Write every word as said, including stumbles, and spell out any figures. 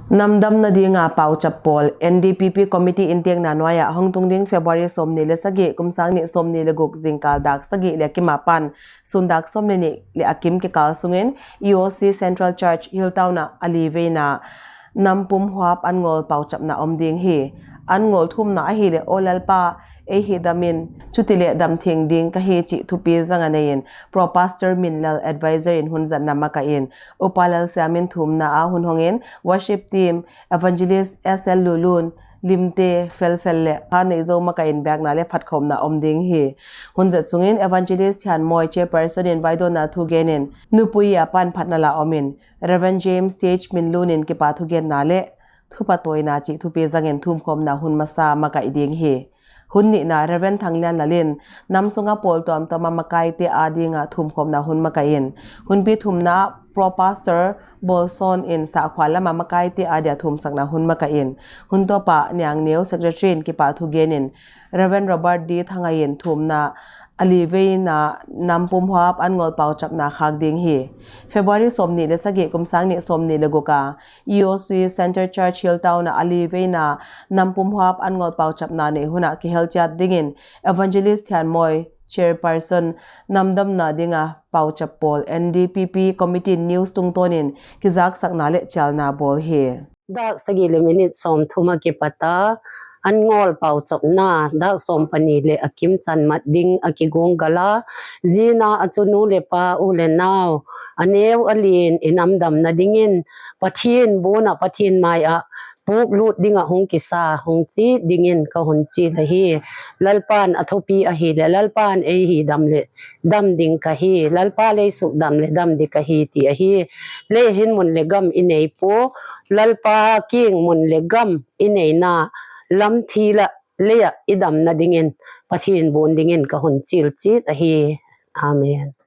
Namdamna dinga pauchap pawl. N D P P committee in tekna nuaia hongtung ding February sawmnih leh sagih, kum sang nih sawmnih leh guk zingkal dak sagih leh a kim apan sun dak sawmnih leh nih leh a kim kikal sungin E O C Central Church Hilltown ah a li veina nam pumhuap an ngol pauchapna om ding hi. An ngol thumna ahihleh, O Lalpa, ei hihdamin, chutileh damtheng ding ka hi chih thupi zanga neiin Pro Pastor Minlal, advisor in hun zatna makaih in, Upa Lalsiam in thumna a hun hongin, worship team, Evangelist S L Lulun, Limte, Felfel leh a neih zou makaih in biakna leh phatkhawmna om ding hi. Hun zat sungin Evangelist Thianmawi, chairperson in vaidawnna thugenin, nupui apan phatna la omin, Reverend James Th Minlun in kipahthugenna leh thupatawina chih thupi zangin thumkhawmna hun masa makaih ding hi. Hun nihna, Reverend Thanglianlal in nam sunga pawl tuamtuam a makaite adinga thumkhawmna hun makaih in, hunpi thumna Pro Pastor Bolson in sahkhua lama makaite adia thumsakna hun makaih in, hun tawpa Niangneu, secretary in kipahthugenin, Reverend Robert D Thangai in thumna a li veina nam pumhuap an ngol pauchapna khak ding hi. February sawmnih leh sagih, kum sang nih sawmnih leh guk a E O C Central Church Hilltown ah a li veina nam pumhuap an ngol pauchapna neih hun ah kihel chiat dingin Evangelist Thianmawi, chairperson, namdamna dinga pauchap pawl, N D P P committee news tungtawnin kizaksakna leh chialna bawl hi. Dak sagih leh minute sawmthum a kipata an ngol pauchapna dak sawmpani leh a kim chanmat ding a kigawng gala, zina a chu nu leh pa, u leh nau, a neu a liin i namdamna dingin Pathian buna Pathian maia puklut dinga hong kisa hong chi dingin ka hon chil ahi. Lalpan a thupi ahihleh Lalpan ei hihdam leh dam ding ka hi, Lalpa lei suk dam leh dam ding ka hi ti ahi. Lei hin mun leh gam i nei pua, Lalpa kiang mun leh gam i neina lam thil ah leia i damna dingin Pathian bun dingin ka hon chil chiat ahi. Amen.